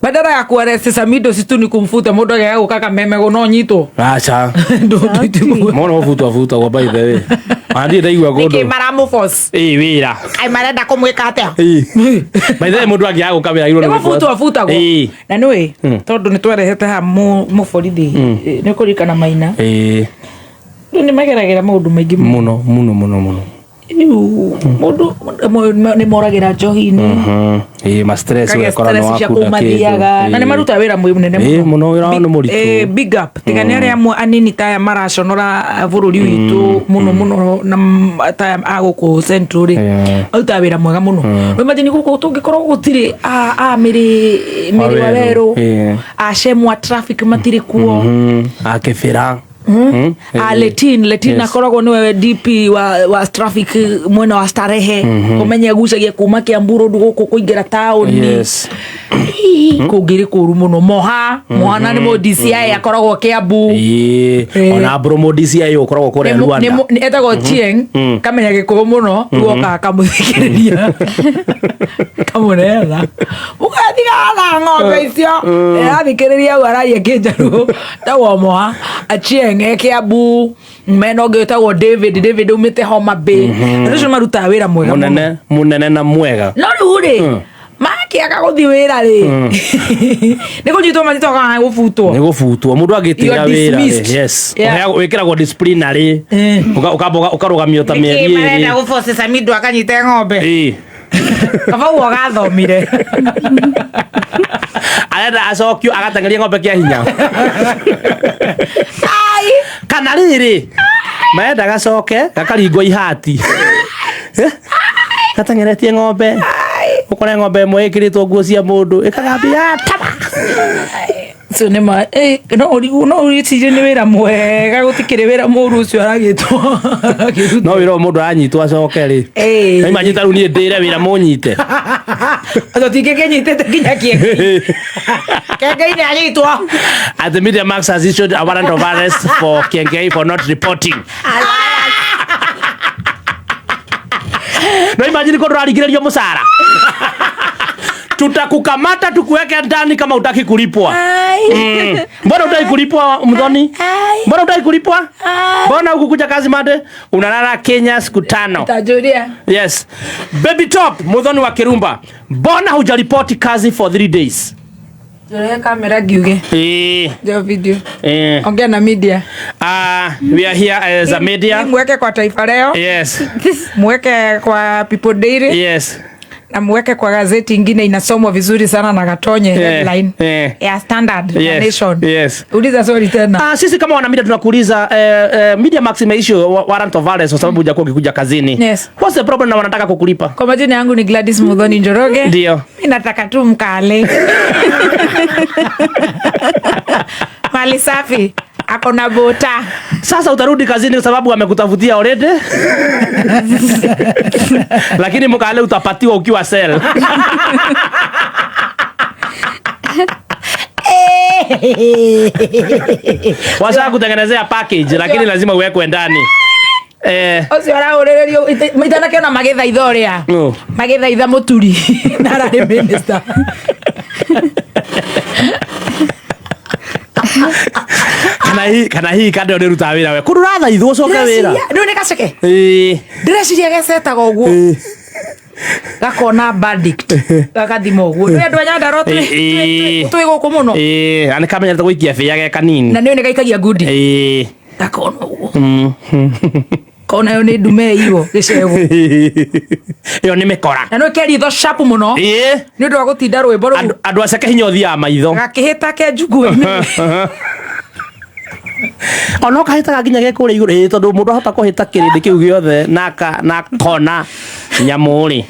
Badala ya kuarrest Samido situ ni kumfuta mundu agega guka kameme no nyitwo. Aca. Ndu Mona ũbutwo abutagwo by the way. Ona ndirĩ ndaigua niki kũndũ. maramũforce. Ĩĩ wĩra. Ai marenda kũmwĩka atĩa? Ĩĩ. By the way mũndũ angĩaga gũka wĩra agĩrĩirwo nĩ gwĩkwo Nĩgũbutwo abutagwo. Ĩĩ. Na nĩũĩ tondũ nĩ twarehete haha mũborithi nĩ kũririkana Maina. Ĩĩ. Rĩu nĩ mageragĩra maũndũ maingĩ mũno. Mũno mũno mũno mũno. Rĩu mũndũ nĩ moragĩra njohi-inĩ. Ĩĩ ma stress Kagĩa ũgekora nĩ stress cia kũu wakunda kĩndũ. mathiaga na nĩ Ĩĩ. marutaga wĩra mũnene Ĩĩ, mũno wĩra wao nĩ mũritũ. Big up tiga nĩ arĩa amwe anini taya maraconora bũrũri witũ mũno mũno na taya a gũkũ Central rĩ marutaga wĩra mwega mũno. Imagine gũkũ tũngĩkorwo gũtirĩ a mĩrĩ mĩrĩ wa Wawerũ. werũ Ĩĩ. acemwa traffic matirĩ kuo. A Kĩbĩra. A Letin Letin akoragwo niwe DP wa traffic mwena wa Starehe umenye agucagia kuma Kiambu Road gũkũ kũingĩra taũni. Yes. Kũngĩrĩ kũru mũno moha moha na nĩ mũ DCI akoragwo Kiambu. Ĩĩ. Ona Bromo DCI ũkoragwo kũrĩa Rwanda. Etagwo Chieng kamenya gĩkũyũ mũno rĩu okaga kamũthikĩrĩria kamũneana mũgatigana ng'ombe icio ĩrathikĩrĩria au araria kĩnjaruo tagwo moha Achieng e Kiambu mena ũngĩ wĩtagwo David David aumĩte Homa Bay. Andũ acio marutaga wĩra mwega mũno. Mũnene mũnene na mwega. No rĩu rĩ makĩaga gũthiĩ wĩra rĩ nĩ kũnyitwo manyitwo kana gũbutwo. Nĩ gũbutwo mũndũ angĩtiga You are wĩra rĩ, dismissed. yes. Yeah. Ũheagwo- wĩkĩragwo disciplinary. Ũkamba ũkarũgamio ta mĩeri Nĩkĩ marenda ĩrĩ. gũforce Samido akanyite ng'ombe? Ĩĩ. Kaba ũguo gathomire. Arenda acokio agateng'eria ng'ombe kĩa hinya. Ai! Kana rĩrĩ marenda gacoke gakaringwo ihati. Gateng'eretie ng'ombe. Ũkore ng'ombe ĩmwe ĩkĩrĩtwo nguo cia mũndũ ĩkagambia taba. So nĩ ma no ũrigwo no ũrĩcirie nĩ wĩra mwega gũtikĩrĩ wĩra mũru ũcio aragĩtwo. No wĩra ũyũ mũndũ aranyitwo acoke rĩ. Ĩĩ. Na imagine ta rĩu niĩ ndĩre wĩra mũnyite. Tũtingĩkĩnyitĩte nginya kĩengei. Kĩengei nĩ anyitwo. At the Media Max has issued a warrant of arrest for Kiengei for not reporting. No imagine ko ndũraringĩrĩrio mũcara. Tutakukamata tukuweke ndani kama utaki kulipwa. Mbona utaki kulipwa Mthoni? Mbona utaki kulipwa? Mbona hukukuja kazi Monday? Unalala Kenya siku 5. Tajuria. Yes. Baby Top, Muthoni wa Kirumba. Mbona hujaripoti kazi for 3 days? Turehe kamera ngiuge. Ndio video. Ongea na media. We are here as a media. Mweke kwa Taifa Leo. Yes. Mweke kwa People Daily. Yes. Na mweke kwa gazeti ingine inasomwa vizuri sana na Gatonye headline. Ya Standard na Nation. Yes. Uliza swali tena. Sisi kama wana media tunakuuliza Media Max imeissue warrant of arrest kwa sababu hujakuwa ukikuja kazini. Yes. What's the problem na wanataka kukulipa? Kwa majina yangu ni Gladys Muthoni Njoroge. Ndio. Mimi nataka tu mkale. Mali safi. Ako na bota. Sasa utarudi kazini kwa sababu amekutafutia already. Lakini mkale utapatiwa ukiwa cell. Washa kutengenezea package lakini lazima uwekwe ndani. Ũcio arahũrĩrĩrio itanakĩona magĩthaitha ũrĩa. No. Magĩthaitha mũturi. Na ararĩ minister. Kana hii kando nĩ rutaga wĩra we. Kũndũ ũrathaithwo ũcoke wĩra. Ndĩreciria, rĩu nĩ gaceke. Ĩĩ. Ndĩreciria gecetaga ũguo. Ĩĩ. Gakona verdict. Gakathima ũguo. Nĩ andũ a Nyandarua twĩ gũkũ mũno. Ĩĩ, na nĩ kamenyerete gũikia bĩa ge kanini. Na nĩ nĩ gaikagia ngundi. Ĩĩ. Gakona ũguo. Kona yo nĩ ndume ĩyo gĩcegũ. Ĩyo nĩ mĩkora. Na nĩ keritho sharp mũno. Ĩĩ. Nĩ ũndũ wa gũtinda rwĩmbo rũu. Andũ aceke hinya ũthiaga maitho. Gakĩhĩta ke njukua-inĩ. Ona ũkahĩtaga nginya ge kũrĩa igũrũ. Ĩĩ, tondũ mũndũ ahota kũhĩta kĩrĩndĩ kĩu gĩothe na kona nyamũ rĩ.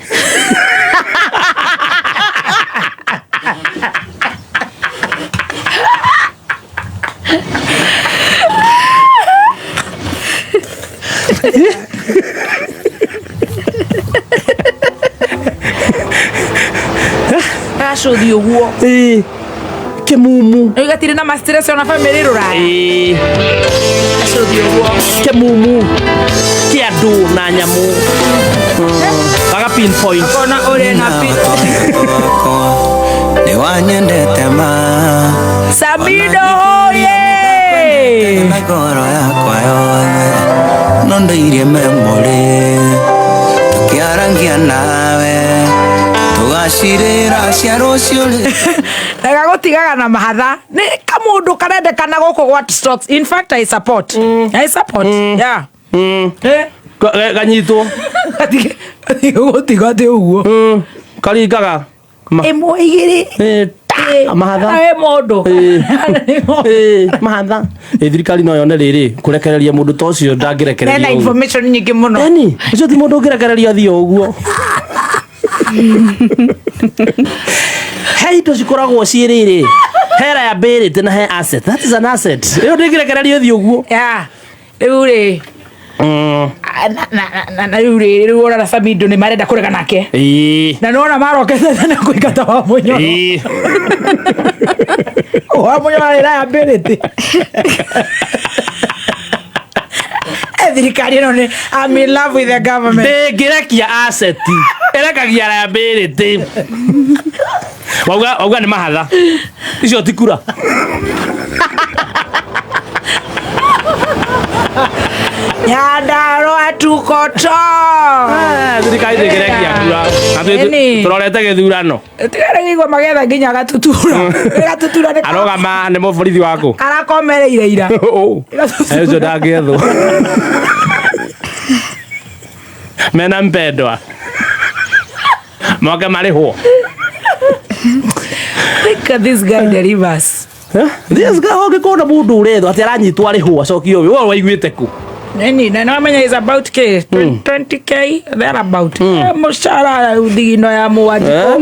Gacũthi ũguo. Ĩĩ. Kĩmumu. Rĩu gatirĩ na ma stress ona family rũraya. Ĩĩ. Gacũthi ũguo. Kĩmumu. Kĩa andũ na nyamũ. Gaga pinpoint. Akona ũrĩa na pin. Nĩ wanyendete Samido hoye Na ngoro yakwa yothe no ndairie memory tukiarangia nawe tugacirĩra cia rũciũ rĩ Rega gũtigaga na mahatha nĩ kamũndũ karendekana gũkũ gwa stocks. In fact, I support. I support, yeah. Eh. Ganyitwo. Gatige gũtiga atĩ ũguo. Karingaga. Ĩmwe igĩrĩ. Eh, ta, mahatha. Ĩ mũndũ. Eh, mahatha. Ĩ thirikari no yone rĩrĩ kũrekereria mũndũ ta ũcio Ena ndangĩrekererio ũguo. information nyingĩ mũno. Eni, ũcio ti mũndũ ũngĩrekererio athiĩ o ũguo. He indo cikoragwo ciĩ rĩrĩ he liability na he asset. That is an asset. Ĩyo ndĩngĩrekererio ĩthiĩ ũguo. Yeah. Rĩu rĩ na rĩu rĩ rĩu ona Samido nĩ marenda kũrega nake. Ĩĩ. Na nĩwona marokete na kũingata wa Mũnyoro. Ĩĩ. Wa Mũnyoro arĩ liability. Eh, thirikari ĩno nĩ I'm in love with the government. Ndĩngĩrekia asset ĩrekagia liability. Wauga nĩ mahatha icio ti kura. Nyandarua tuko top. Ah, thirikari ndĩngĩrekia kura. Na Ĩni. tũrorete gĩthurano. Tigara gĩigua magetha nginya gatutura. Gatutura nĩ Arũgama nĩ mũborithi waku. karakomereire ira. Ũcio ndangĩethwo. Mena mpendwa moke marĩhwo. Think this guy delivers. This guy ũngĩkorwo na mũndũ ũrethwo atĩ aranyitwo arĩhwo acokio we waiguĩte kũ? Nini, na namenya is about k 20K thereabout. Mũcara thigino ya mũwanjikũ.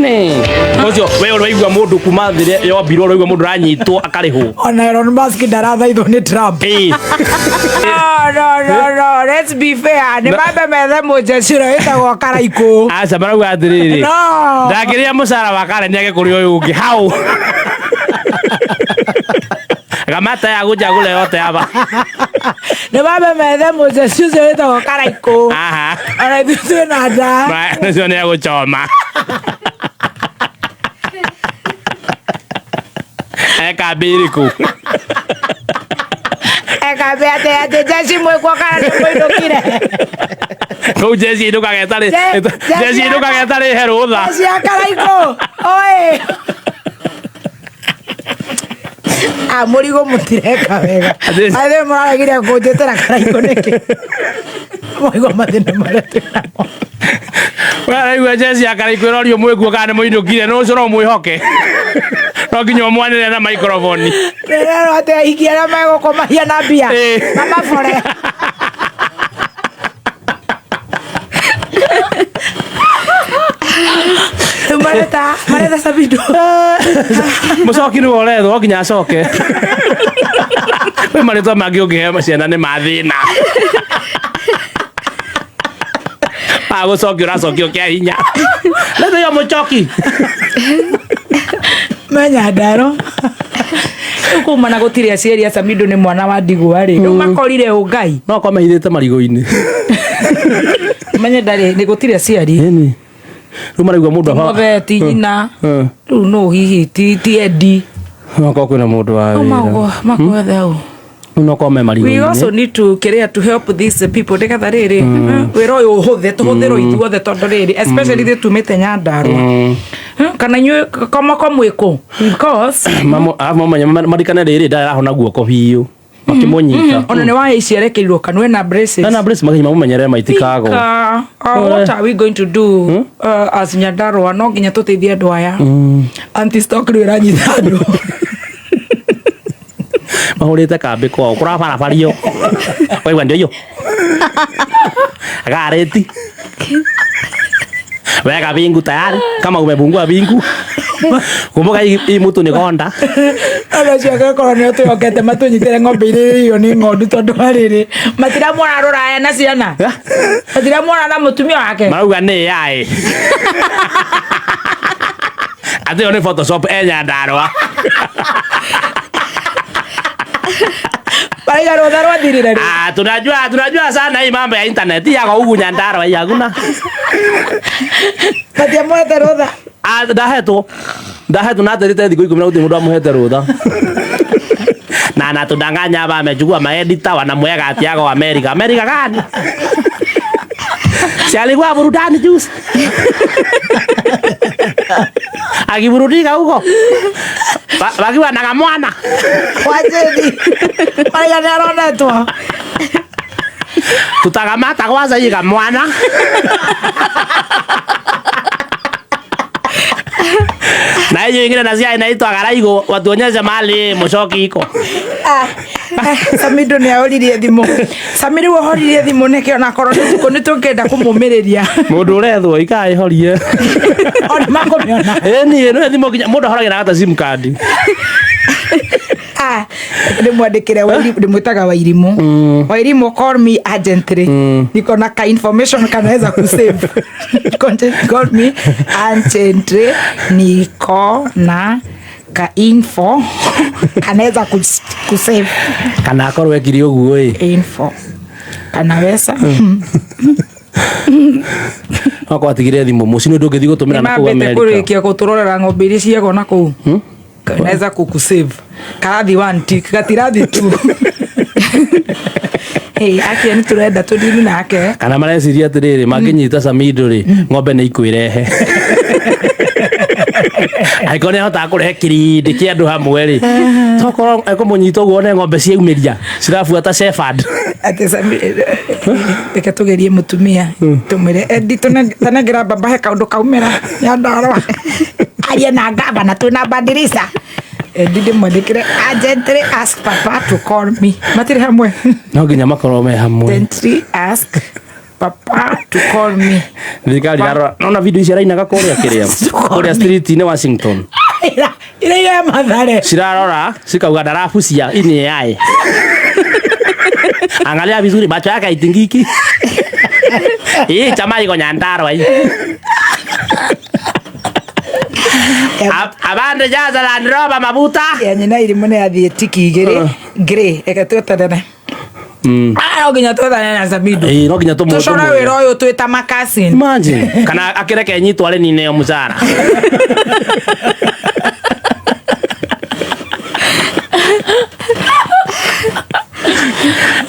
Ũcio we ũraigua mũndũ kuma thĩ yombirwo ũraigua mũndũ aranyitwo akarĩhwo. Ona Elon Musk ndarathaithwo nĩ Trump. Ĩĩ. No, no, no, no, let's be fair. Nĩ mambe methe mũjeshi ũrĩa wĩtagwo Karaikũ. Aca marauga atĩrĩrĩ. No. Ndangĩrĩa mũcara wa Karen age kũrĩ ũyũ ũngĩ hau. Gamata ya gũcagũra yote hapa. Nĩ mambe methe mũjeshi ũcio wĩtagwo Karaikũ. Aha. Ona ithuĩ twĩna nda. Ũcio nĩ egũchoma. Ekambĩ ĩrĩkũ? Ekambe atĩ atĩ jeshi mwĩkuo kana nĩ mũinũkire. Kũu jeshi ĩinũkaga ĩtarĩ jeshi ĩinũkaga ĩtarĩ he rũtha. Jeshi ya Karaikũ. Oi. Ah, mũrigo mũtireka wega. Atĩ- Atĩ mũraregire kũnjĩtĩra Karaikũ nĩkĩ? Mwaigua mathĩna marĩa twĩnamo. We araigua jeshi ya Karaikũ ĩrorio mwĩkuo kana nĩ mũinũkire no ũcio no mwĩhoke. No nginya ũmwanĩre na microphone. Rĩrĩa atĩ ahiki arĩa megũkũmahia na mbia. Ĩĩ. Mamabore. Rĩu mareta mareta Samido. Mũcoki nĩwe ũrethwo nginya acoke. Kwĩ marĩtwa mangĩ ũngĩhe ciana nĩ mathĩna. Agũcokia ũracokio kĩa hinya. Leta hiyo mũcoki. Menya ndaro. Rĩu kuma na gũtirĩ aciari a Samido nĩ mwana wa ndigwa rĩ. Rĩu makorire ũngai. No akorwo mehithĩte marigũ-inĩ. Menye ndarĩ nĩ gũtirĩ aciari. Ĩni. Rĩu maraigua mũndũ aba- Mothe ti nyina. Mm. Rĩu no hihi ti ti Eddie. No akorwo kwĩna mũndũ wa wĩra. Mago makwethe hau. Rĩu no akorwo me We marigũ-inĩ. also need to kiria to help these people nĩgetha rĩrĩ wĩra ũyũ ũhũthe tũhũthĩrwo ithuothe tondũ rĩrĩ especially ithuĩ tumĩte Nyandarũa. Kana inyuĩ komoko mwĩkũ because Arabu mamenya marikane rĩrĩ ndarahona guoko biũ. Makĩmũnyita. ona nĩ waya ici arekĩrirwo kanua ena braces. Na brace makinya mamũmenyerere maitikagwo. What are we going to do as Nyandarũa? No nginya tũteithie andũ aya. Anti stock rĩu ĩranyita andũ. Mahũrĩte kambĩ kwao kũrabarabario. Waigua ndio hiyo. Gareti. Weka bingu tayari kama umepungua bingu. Kumbuka hii mtu ni gonda. Andũ acio angĩkorwo nĩo twĩhokete matũnyitĩre ng'ombe iria irĩo nĩ ng'ondu tondũ wa rĩrĩ matiramuona rũraya na ciana matiramuona na mũtumia wake. Marauga nĩ AI. Atĩ ĩyo nĩ Photoshop e Nyandarũa. Maraiga rũtha rwathirire rĩ. Ah, tunajua sana hii mambo ya internet yako huku Nyandarua hii hakuna. Matiamuhete rũtha. Ah, ndahetwo. Ndahetwo na aterete thikũ 10 na gũtirĩ mũndũ amũhete rũtha. Na anatudanganya hapa, amechukua maedita wanamweka ati yako Amerika. Amerika gani? Si alikuwa burudani juzi. Akiburudika huko. Wakiwa na kamwana. Wajeni. Wale aronetwo. Tutakamata kwanza hii kamwana. Na hiyo ingine nasia inaitwa Karaigo, watuonyeshe mahali Muchoki iko. Samido nĩ ahoririe thimũ. Sami rĩu ahoririe thimũ nĩkĩ onakorwo nĩ tukũ nĩ tũngĩenda kũmũmĩrĩria. Mũndũ ũrethwo ikaihorie. Ona makũmĩona. Ĩni nĩ thimũ nginya mũndũ ahoragira hata sim card. Ndĩmwandĩkĩre ndĩmwĩtaga Wairimu. Wairimu call me urgently. Niko na ka information kanaweza kusave. Content call me urgently. Niko na ka info kanaweza kusave. Kana akorwo ekire ũguo ĩ. Info kanaweza. Okorwo atigire thimũ mũciĩ nĩ ndũngĩthiĩ gũtũmĩra na kũu Nĩmambĩte Amerika. kũrĩkia gũtũrorera ng'ombe iria ciagwo na kũu. Kanaweza kukusave. Karathi one tick, gatirathi two. Hey, akia nĩ tũrenda tũdini nake. Kana mareciria atĩrĩrĩ mangĩnyita Samido rĩ ng'ombe nĩ ikwĩrehe. Angĩkorwo nĩ ahotaga kũrehe kĩrĩndĩ kĩa andũ hamwe rĩ tokorwo ekũmũnyita ũguo one ng'ombe ciaumĩria cirabuata Shepherd. Ati Sami reke tũgerie mũtumia tũmwĩre Eddie tũnengera mbamba he kaũndũ kaumĩra Nyandarũa arie na ngavana twĩna Badirisa. Eddie ndĩmwandĩkĩre urgently ask papa to call me. Matirĩ hamwe. No nginya makorwo me hamwe. Urgently ask papa to call me. Thirikari yarora nona video ici arainaga kũrĩa kĩrĩa kũrĩa street-inĩ Washington. Ira ya Mathare. Cirarora cikauga ndarabucia ini AI. Angalia vizuri macho yake haitingiki. Hii chama iko Nyandarua hii. Abande jaza Land Rover mabuta. Ya nyina irimu nĩ yathiĩ tiki igĩrĩ grey reke tweterere. No nginya twethane na Samido. No nginya tũmũ Tũcore wĩra ũyũ twĩ ta makasin. Imagine kana akĩreke nyitwo arĩ nine yo mũcara.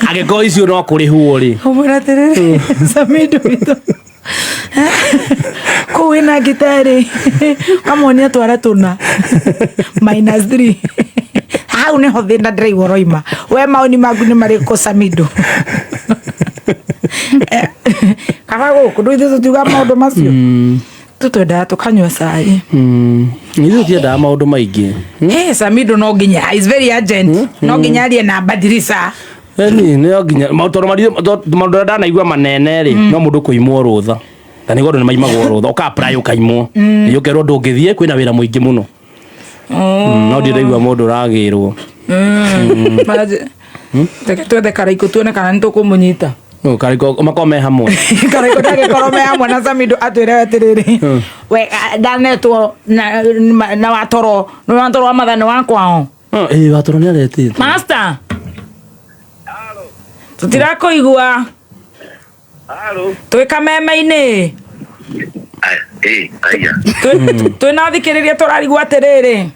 Angĩkorwo icio no kũrĩhwo rĩ. Ũmwĩra atĩrĩrĩ Samido witũ. Kũu wĩna ngita rĩ kamuonia twara tũna -3. Hau nĩho thĩna ndĩraigua ũroima. We maoni maku nĩ marĩkũ Samido? Kaba gũkũ ndũ ithuĩ tũtiugaga maũndũ macio. Tũtwendaga tũkanyua cai. Ithuĩ tũtiendaga maũndũ maingĩ. Hey, Samido no nginya is very urgent. No nginya arie na Badirisa. Eni no nginya maũndũ maũndũ marĩa ndanaigua manene rĩ no mũndũ kũimwo rũtha. Na nĩguo andũ nĩ maimagwo rũtha ũka apply ũkaimwo. Ũkerwo ndũngĩthiĩ kwĩna wĩra mũingĩ mũno. No ndiraigua mũndũ ũragĩrwo. Reke twethe Karaikũ tuone kana nĩ tũkũmũnyita. Karaikũ makorwo me hamwe. Karaikũ ndangĩkorwo me hamwe na Samido atwĩre atĩrĩrĩ we ndanetwo na watoro nĩ watoro wa Matha nĩ wa kwao. Ĩĩ watoro nĩ aretĩtwo. Master. Tũtirakũigua. Halo. Twĩ kameme-inĩ. Aya. Twĩna thikĩrĩria tũrarigwo atĩrĩrĩ.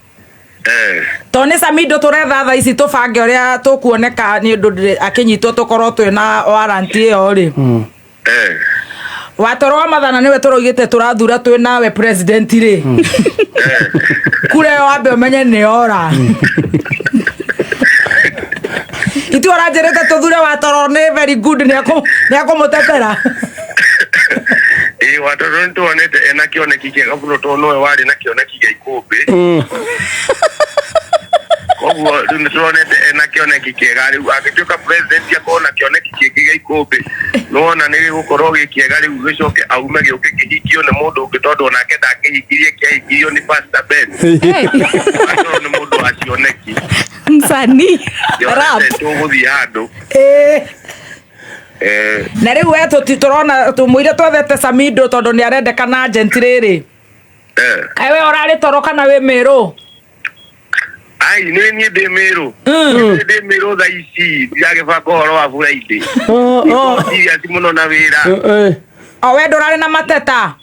To nĩ Samido tũretha thaa ici tũbange ũrĩa tũkuoneka nĩ ũndũ akĩnyitwo tũkorwo twĩna warrant ĩyo rĩ. Watoro wa Mathana nĩwe tũraugĩte tũrathura twĩ nawe president rĩ. Kura ĩyo wambe ũmenye nĩ yora. Ithuĩ ũranjĩrĩte tũthure watoro nĩ very good nĩ akũmũtetera. Ĩĩ watoro nĩ tuonete ena kĩoneki kĩega mũno tondũ nowe warĩ na kĩoneki gĩa ikũmbĩ. Koguo rĩu nĩ tũronete ena kĩoneki kĩega rĩu angĩtuĩka president akorwo na kĩoneki kĩngĩ gĩa ikũmbĩ nĩwona nĩ gĩgũkorwo gĩ kĩega rĩu gĩcoke aume gĩũke kĩhingio nĩ mũndũ ũngĩ tondũ onake ndakĩhingirie kĩahingirio nĩ Pastor Ben. Watoro nĩ mũndũ wa cioneki. Msanii. Rap. Tũgũthiĩ handũ. Na rĩu we tũrona tũmũire twethete Samido tondũ nĩ arendekana agent rĩrĩ. Kaĩ we ũrarĩ toro kana wĩ Mĩrũ? Ai nĩ niĩ ndĩ Mĩrũ. Ndĩ Mĩrũ thaa ici ndiragĩbanga ũhoro wa Friday. Serious mũno na wĩra. O we ndũrarĩ na mateta?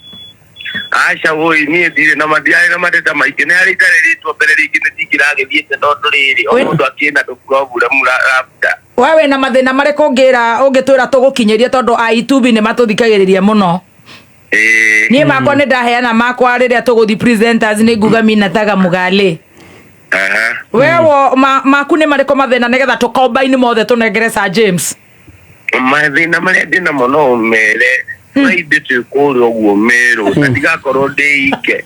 Aca woi niĩ ndirĩ na matiarĩ na mateta maingĩ, nĩ harĩ itarĩ rĩtwa mbere rĩngĩ nĩ ndingĩragĩthiĩte tondũ rĩrĩ o Wĩ- mũndũ akĩna tũburoburamu labda. We wĩna mathĩna marĩkũ ũngĩra ũngĩtwĩra tũgũkinyĩrie tondũ aitubi nĩ matũthikagĩrĩria mũno? Ĩĩ. Niĩ makwa nĩ ndaheana makwa rĩrĩa tũgũthi presenters nĩ nguga minataga mũgalĩ. Aha. Wewo maku nĩ marĩkũ mathĩna nĩgetha tũkombaini mothe tũnengere Sir James? Mathĩna marĩa ndĩ namo no mere Friday twĩ kũrĩa ũguo Meru na ndigakorwo ndĩ ike,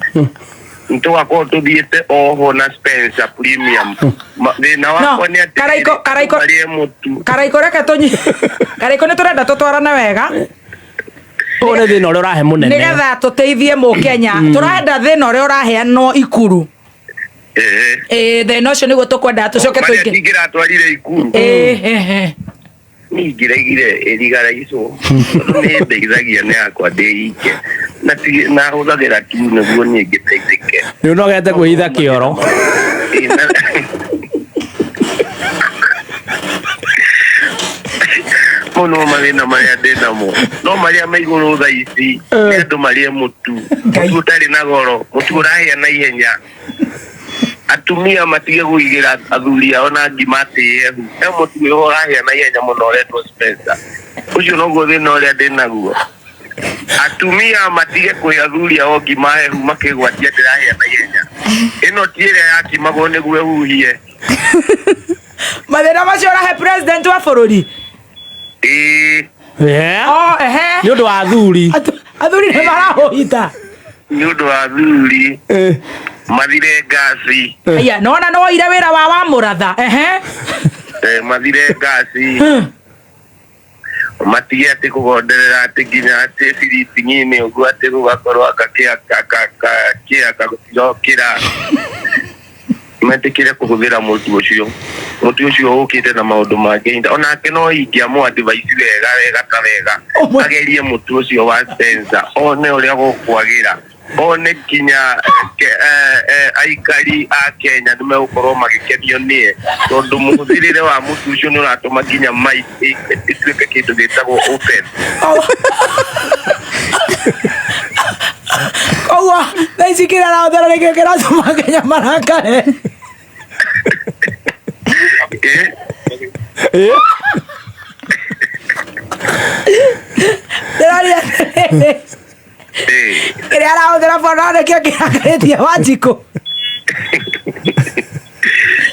tũgakorwo tũthiĩte oho na Spencer Premium. Thĩna wakwa nĩ atĩ Karaiko- Karaiko- marĩe mũtu. Karaiko reke tũnyi Karaiko nĩ tũrenda tũtwarane wega. Ũyũ nĩ thĩna ũrĩa ũrahe mũnene. Nĩgetha tũteithie mũkenya, tũrenda thĩna ũrĩa ũraheanwo ikuru. Ĩĩ. Ĩĩ, thĩna ũcio nĩguo tũkwenda tũcoke Marĩa tũingĩ. ndingĩratwarire ikuru. Ĩĩ, ĩĩ, ĩĩ. Niĩ ingĩraigire ĩrigaraicwo tondũ nĩ ndeithagia nĩ yakwa ndĩ ike na na hũthagĩra tu nĩguo niĩ ngĩteithĩke. Nĩ ũnogete kwĩhitha kĩoro. Ĩĩ, mau nĩmo mathĩna marĩa ndĩ namo, no marĩa me igũrũ thaa ici nĩ andũ marĩe mũtu, mũtu ũtarĩ na goro, mũtu ũrahĩa na ihenya, atumia matige kũigĩra athuri ao na ngima atĩ hehu, he mũtu wĩho ũrahĩa na ihenya mũno ũretwo Spencer, ũcio noguo thĩna ũrĩa ndĩ naguo. Atumia matige kũhe athuri ao ngima hehu makĩgwatia ndĩrahĩa na ihenya, ĩno ti ĩrĩa yakimagwo nĩguo ĩhuhie. Mathĩna macio ũrahe president wa bũrũri? Ĩĩ. Yeah. O ehe. Nĩ ũndũ wa athuri. Athuri nĩ marahũhita. Nĩ ũndũ wa athuri mathire ngasi. Aya, nona no woire wĩra wa mũratha, ehe. Mathire ngasi, matige atĩ kũgonderera atĩ nginya atĩ biritingi-inĩ ũguo atĩ gũgakorwo akakĩa gũtirokĩra, metĩkĩre kũhũthĩra mũtu ũcio, mũtu ũcio ũkĩte na maũndũ mangĩ, onake no ingĩamũ advice wega wega ta wega agerie mũtu ũcio wa Spencer, one ũrĩa gũkwagĩra, one nginya aikari a Kenya nĩ megũkorwo magĩkenio nĩe tondũ mũhũthĩrĩre wa mũtu ũcio nĩ ũratũma nginya mic ĩtuĩke kĩndũ gĩtagwo open. Koguo thaa ici kĩrĩa arahũthĩra nĩkĩo kĩratũma Kenya marakare? Eh? Ndĩraria atĩrĩrĩ, kĩrĩa arahũthĩra bwana nĩkĩo kĩrakarĩtie Wanjikũ?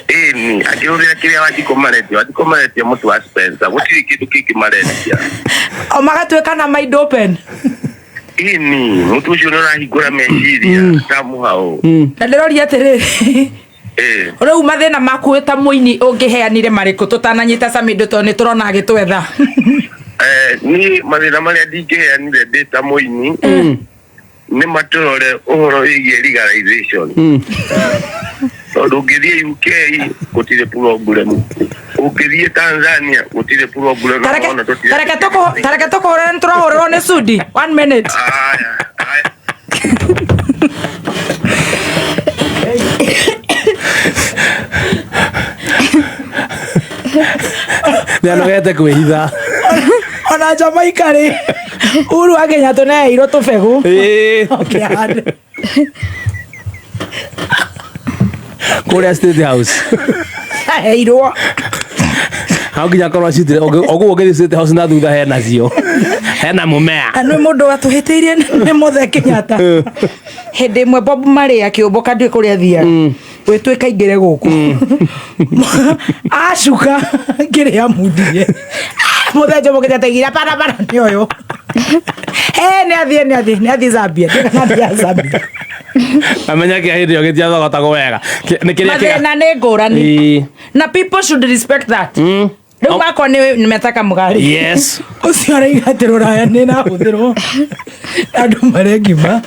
Ĩni, akĩhũthĩra kĩrĩa Wanjikũ marendia, Wanjikũ marendia mũtu wa Spencer, gũtirĩ kĩndũ kĩngĩ marendia. O magatuĩka na mind open. Ĩni, mũtu ũcio nĩ ũrahingũra meciria tamuhau. Na ndĩroria atĩrĩrĩ, rĩu mathĩna maku wĩ ta mũini ũngĩheanire marĩkũ tũtananyita Samido tondũ nĩ tũrona agĩtwetha? Niĩ mathĩna marĩa ndingĩheanire ndĩ ta mũini nĩ matũrore ũhoro wĩgiĩ legalization, tondũ ũngĩthiĩ UK gũtirĩ problem, ũngĩthiĩ Tanzania gũtirĩ problem. Tareke Ona tũtirĩ- tareke tũkũhũrĩre, nĩ tũrahũrĩrwo nĩ Sudi, one minute. Aya, aya. Nĩ anogete kwĩhitha. Ona Jamaica rĩ, Uhuru wa Kenyatta nĩ aheirwo tũbegũ. Ũkĩhande. Kũrĩa State House. Aheirwo. Hau nginya korwo acitire oguo ũngĩthiĩ State House na thutha hena cio, hena mũmea. Na nĩ mũndũ watũhĩtĩirie nĩ Mũthee Kenyatta hĩndĩ ĩmwe Bob Marley akĩũmbũka, ndiũĩ kũrĩa athiaga, gwĩtuĩka aingĩre gũkũ, acuka kĩrĩa mundie Mũthee Jomo Kenyatta aigire pana pana nĩ ũyũ. Nĩ athiĩ, nĩ athiĩ, nĩ athiĩ Zambia, ndiũĩ kana athiĩ Zambia. Amenya kĩa hĩndĩ ĩyo gĩtiathogotagwo wega. Nĩ kĩrĩa Mathĩna nĩ ngũrani na people should respect that. Rĩu makwa nĩ metaka mũgari. Ũcio araiga atĩ rũraya nĩ ĩrahũthĩrwo andũ marĩ ngima.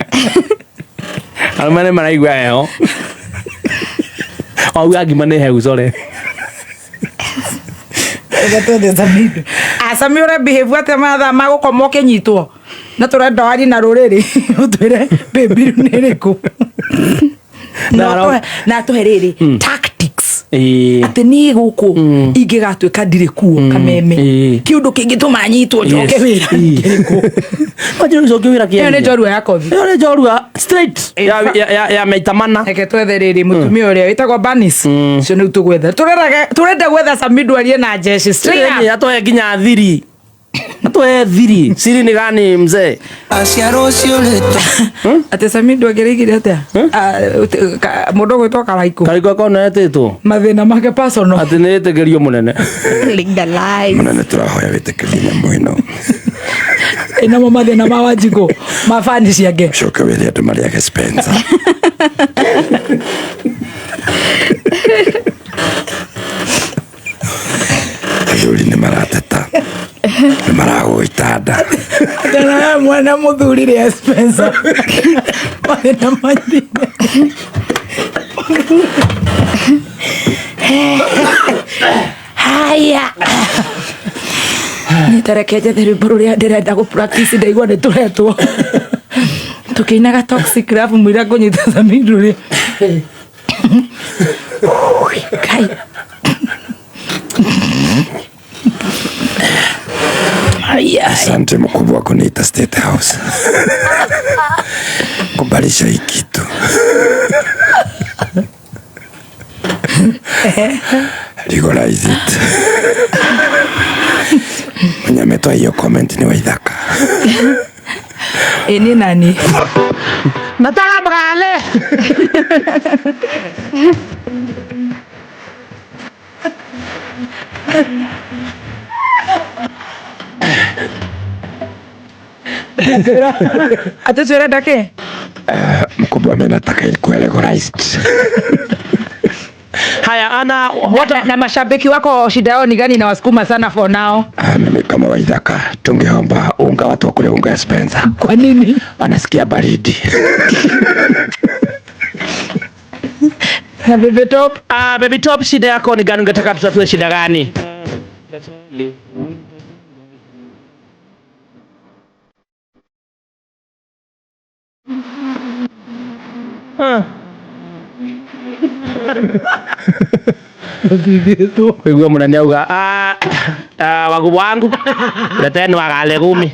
Arũme nĩ maraigua heho, wauga ngima nĩ hehu core. Reke twethe Samido. Sami, ũre behave atĩa mathaa ma gũkoma ũkĩnyitwo na tũrenda warie na rũrĩrĩ, ũtwĩre paybill nĩ ĩrĩkũ na atũhe rĩrĩ tactics. Ĩĩ. Atĩ niĩ gũkũ ingĩgatuĩka ndirĩ kuo kameme, kĩũndũ kĩngĩtũma nyitwo njoke wĩra ngĩrĩ kuo. Wanjĩra ũcoke wĩra Ĩyo nĩ kĩaria. njorua ya kothi. Ĩyo nĩ njorua straight ya maita mana. Reke twethe rĩrĩ mũtumia ũrĩa wĩtagwo Banis, ũcio nĩu tũgwetha. Tũrenda gwetha Samido arie na jeshi straight up. Ĩĩ, atũhe nginya thiri, atũhe thiri. Siri ni gani mzee? Aciarwo ciũrĩtwo. Atĩ Samido angĩrĩigire atĩa? Ah, mũndũ ũgwĩtwo Karaikũ. Kariko kona etĩtwo Mathĩna make personal. Atĩ nĩ ĩtĩkĩrio mũnene. Legalize. Mũnene, tũrahoya wĩtĩkĩrie nyamũ ĩno. Ĩnamo mathĩna ma Wanjikũ ma bani ciake. Coke wĩre andũ marĩage Spencer. Athuri nĩ marateta, nĩ maragwo itanda. Atana mwana mũthuri rĩa Spencer. Mathĩna mathĩna. Haya. Nĩ tareke njethe rwĩmbo rũrĩa ndĩrenda gũ practice, ndaigua nĩ tũretwo. Tũkĩinaga Toxic Love mũira ngũnyita Samido rĩ. Kai. Aya. Asante mkubwa kuniita State House kubalisha hii kitu. Legalize it. Mwenye ametoa hiyo comment ni Waithaka. Ĩ nĩ nani? Nataka mgale. Atĩ twĩrenda kĩ? Mkubwa, mimi nataka ikuwe legalized. Haya, ana what Na mashabiki wako shida yao ni gani na wasukuma sana for now? Ah, mimi kama Waithaka tungeomba unga, watu wakule unga ya Spencer. Kwa nini? Wanasikia baridi. Na Baby Top? Ah, Baby Top, shida yako ni gani? Ungetaka tutatue shida gani? Ah. Kuigua mũnene auga, "Ah, ah, wagu wangu leteni wagale gumi."